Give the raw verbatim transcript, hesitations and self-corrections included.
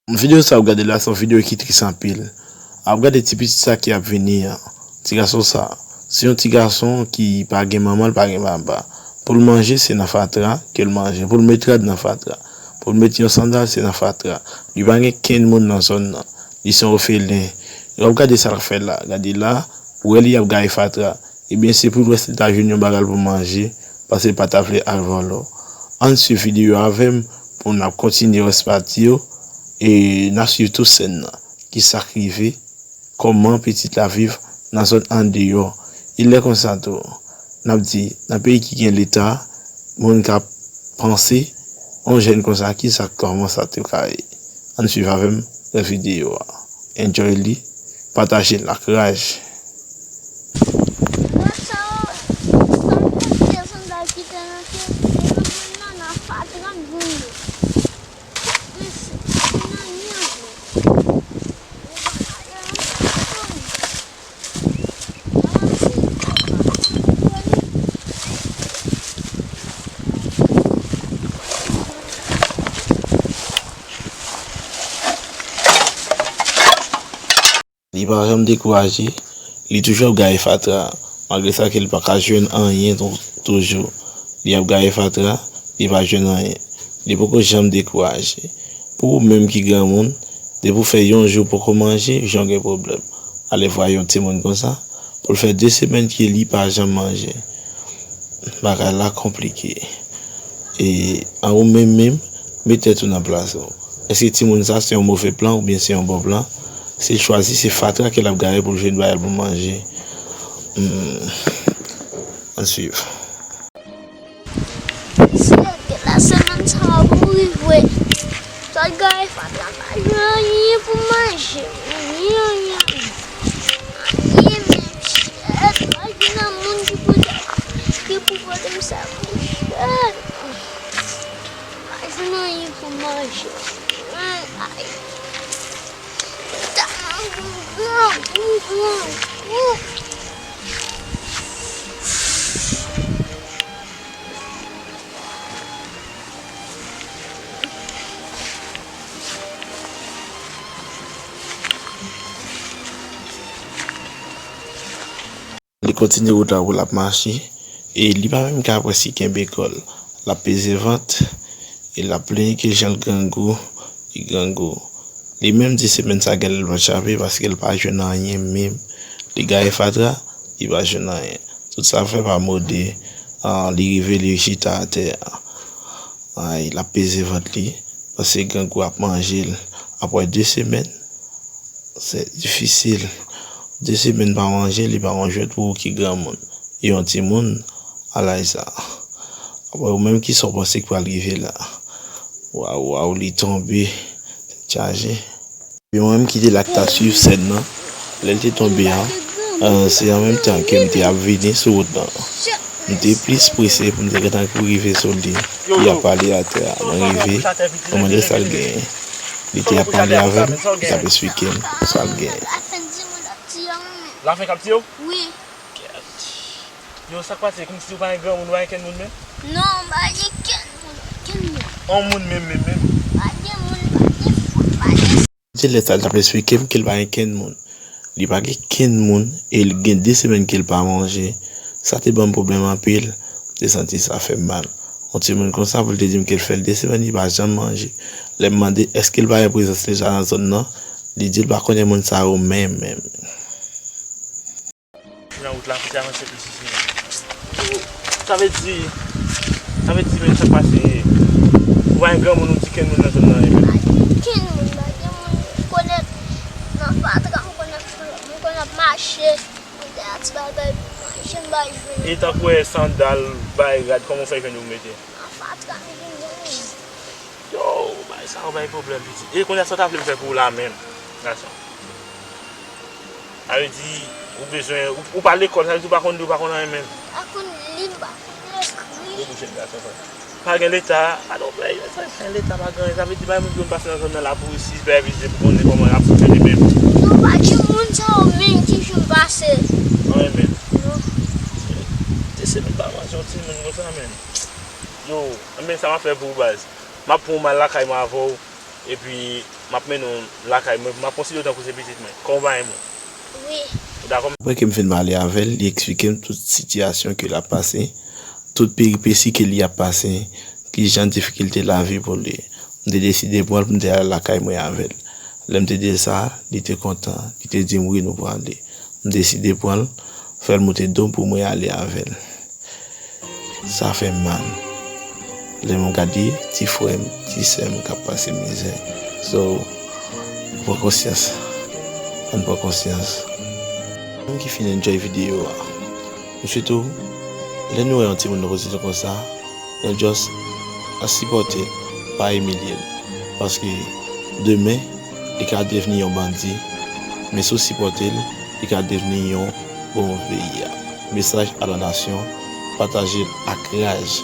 Videyo sa w ap gade la, se yon videyo ki tris anpil. W ap gade ti pitit sa ki ap vini an. Ti gason sa, se yon ti gason ki pa gen manman, l pa gen papa. Pou l manje, se nan fatra ke l manje. Pou l met rad, nan fatra. Pou l met yon sandal, se nan fatra. Li pa gen kenn moun nan zòn nan. Li se yon òfelen. W ap gade sa l ap fè la. Gade la, ou wè li ap gaye fatra. Ebyen, se pou l wè si l ta jwenn yon bagay pou manje, paske l pa ta vle al vòlò. Ann swiv videyo avè m pou n ap kontinye rès pati yo, e n ap swiv tout sèn nan. Kisa k rive, kòman pitit la viv nan zòn andeyò. E lè konsa tou, n ap di, nan peyi ki gen leta, moun ka panse, yon jèn konsa, kisa, kòman sa te ka ye. Ann swiv avè m nan videyo a. Enjoy li, pataje l ak raj. Li pa janm dekouraje, li toujou ap gaye fatra, malgre sa ke li pa ka jwenn anyen tou-, toujou. Li ap gaye fatra, li pa jwenn anyen. Li poko janm dekouraje. Pou ou menm ki granmoun, depi w fè yon jou poko manje, jan w gen pwoblèm. Alevwa yon timoun konsa, pou l fè de semèn ke li pa janm manje. Bagay la konplike. E, an ou menm menm, met tèt ou nan plas ou. Èske timoun sa se yon move plan oubyen se yon bon plan? Si l chwazi, se fatra ke l ap gaye pou l jwenn bagay pou manje. Hmm. Ann swiv. Mesye, gen la semèn sa ap mouri vre. Sa l gaye fatra pa gen anyen pou manje. Anyen, anyen, anyen. Anyen menm, shit. Pa gen nan moun ki pou, ki pou pote m sa, monchè. Pa gen anyen pou manje. Ay. Talan pou grangou, grangou. Li kontinye wout la pou l ap mache, e li pa menm ka prèske kenbe kò l. L ap peze vant, e l ap plenyen ke jan l grangou, li grangou. Li menm de semèn sa genlè l pa t chape paske l pa jwenn anyen menm. Li gaye fatra, li pa jwenn anyen. Tout sa fè pa mode, ah, li rive, li chita atè a. Ay, l ap peze vant li, paske grangou ap manje l. Apre de semèn, se difisil. De semèn pa manje, li pa yon jwèt pou ou ki granmoun. E yon timoun, a laj sa. Apre ou menm, kisa w panse k pral rive la? Waw, waw, li tonbe, tèt chaje. Epi mwen menm ki te la k t ap swiv sèn nan, lè l te tonbe a, eh, se an menm tan ke m te ap vini sou wout lan. M te plis prese pou m te gentan kouri rive sou li. Li ap pale atè a. Mwen rive, mwen mande l sa l genyen. Li te ap pale avè m, li t ap esplike m sa l genyen. Lafen k ap tiye w? Wi. Yo, sa k pase? Kòmsi ou pa gen granmoun, ou pa gen kenn moun menm? Non, m pa gen kenn moun, kenn moun. On moun menm, menm, menm? Pa gen moun, pa gen fanm, pa gen. Se lè sa l t ap esplike m ke l pa gen kenn moun. Li pa gen kenn moun e l gen de semèn ke l pa manje. Sa te ban m pwoblèm anpil. M te santi sa fè m mal. Yon timoun konsa pou l te di m ke l fè l de semèn li pa janm manje. Lè m mande èske l pa gen prezans leta nan zòn nan, li di l pa konnen moun sa yo menm, menm. Nan wout la, pou te avanse plis isi. Sa vle di, sa vle di, men sa k pase, ou pa gen granmoun, ou di kenn moun nan zòn nan, men. Pa gen kenn moun, pa gen moun m konèt nan fatra, m konn ap, m konn ap mache, m te ati bagay pou manje, m pa jwenn. E tankou wè sandal, bay rad, kòman w fè jwenn yo mete? Nan fatra, m vin jwenn. Yo, bay sa, bay pwoblèm, pitit. E kounye a, sa w ta vle m fè pou ou la menm, gason? Sa vle di, ou bezwen, ou, ou pa lekòl, sa vle di ou pa konn li, ou pa konn anyen menm. M pa konn li, m pa konn ekri. Gwo bouch gason sa. Pa gen leta, pa gen leta, pa gen anyen. Sa vle di, bay moun ki konn pase nan zòn nan la pou isi, sipèvize, pou konnen kòman y ap fonksyone menm. Non, pa gen moun sa yo menm ki jwenn pase. Anyen menm. Non. Te se menm pa manje yon timoun konsa menm. Yo, men sa m ap fè pou ou, baz. M ap pran w m al lakay mwen avè w. Epi, m ap mennen w lakay mwen, m ap konsidere w tankou se pitit mwen. Kòm w pa renmen m. Wi. Ou dakò? Apre ke m fin pale avè l, li eksplike m tout sitiyasyon ke l ap pase, tout peripesi ke li ap pase, kijan difikilte lavi pou li. M te deside pran l pou m te al lakay mwen avè l. Lè m te di l sa, li te kontan, li te di m wi nou prale. M deside pran l, fè l moute do m pou mwen ale avè l. Sa fè m mal. Lè m gade ti frè m, ti sè m k ap pase mizè. So, pran konsyans. Ann pran konsyans. Moun ki fin enjoy videyo a. M swete w, lè nou wè yon timoun nan pozisyon konsa, nou just sipòte l, pa imilye l. Paske demen, li ka devni yon bandi. Men si w sipòte l, li ka devni yon bon peyi a. Mesaj a la nasyon, pataje l ak raj.